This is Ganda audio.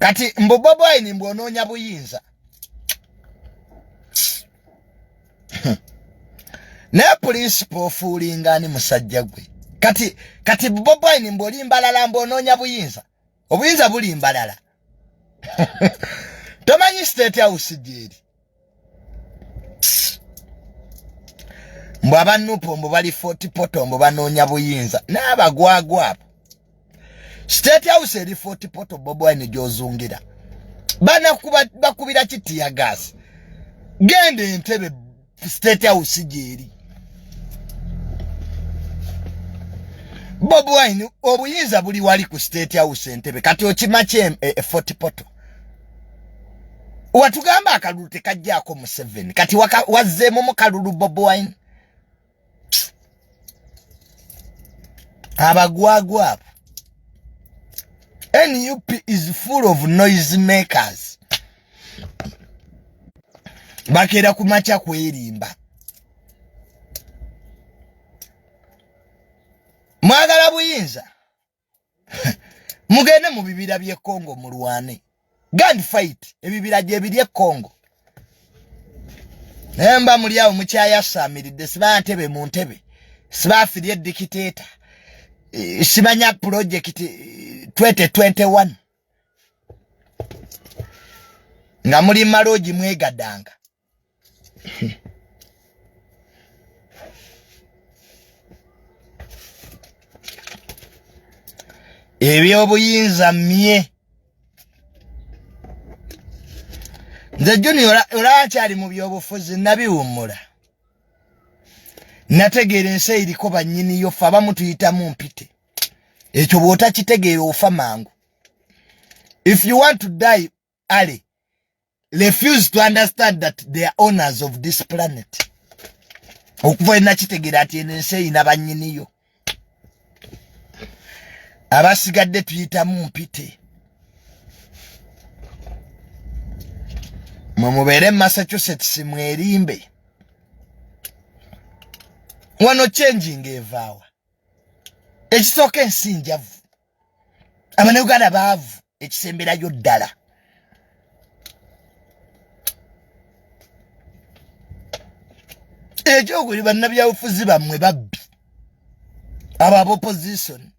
Kati mbu Bobi Wine mbu onoonya buyinza. Naye principal ofuulinga ani musajja gwe? Kati Bobi Wine mbu oli mbalala mbu onoonya buyinza. Obuyinza buli mbalala. Tomanyi State House gyeri. Mbu aba Nupo mbu bali Fort Portal mbu banoonya buyinza. N'abagwagwa abo. State House eri Fort Portal Bobi Wine gy'ozungira. Banakuba bakubira ki tear gas. Genda Entebbe State House gyeri. Bobi Wine obuyinza buli wali ku State House Entebbe. Kati okima ki Fort Portal? Watugamba akalulu tekajjaako Museveni. Kati wazzeemu mu kalulu Bobi Wine. Abagwagwa abo. NUP is full of noise makers. Bakeera ku makya kwerimba. Mwagala buyinza. Mugende mu bibira by'e Congo mulwane. Gun fight ebibira gye biri e Congo. Naye mba muli awo mukyayasaamiridde, siba ntebe mu ntebe, sibaafirye dictator, simanya project 2021 nga muli maloogi mwegadanga. Ebyobuyinza mmye. Nze Junior olaba nkyali mu byobufuzi nabiwummula. Nategeera ensi eriko bannyiniyo, ffe abamu tuyitamu mpite. Ekyo bw'otakitegeera ofa mangu. If you want to die early, refuse to understand that they are owners of this planet. Okuva nakitegeera nti eno ensi erina bannyiniyo. Abasigadde tuyitamu mpite. Mwe mubeere mu Massachusetts mwerimbe. Wano changing evaawa. Ekisooka ensi njavu. Abannayuganda baavu ekisemberayo ddala. Ekyokuli bannabyabufuzi bammwe babbi. Abo aba opposition.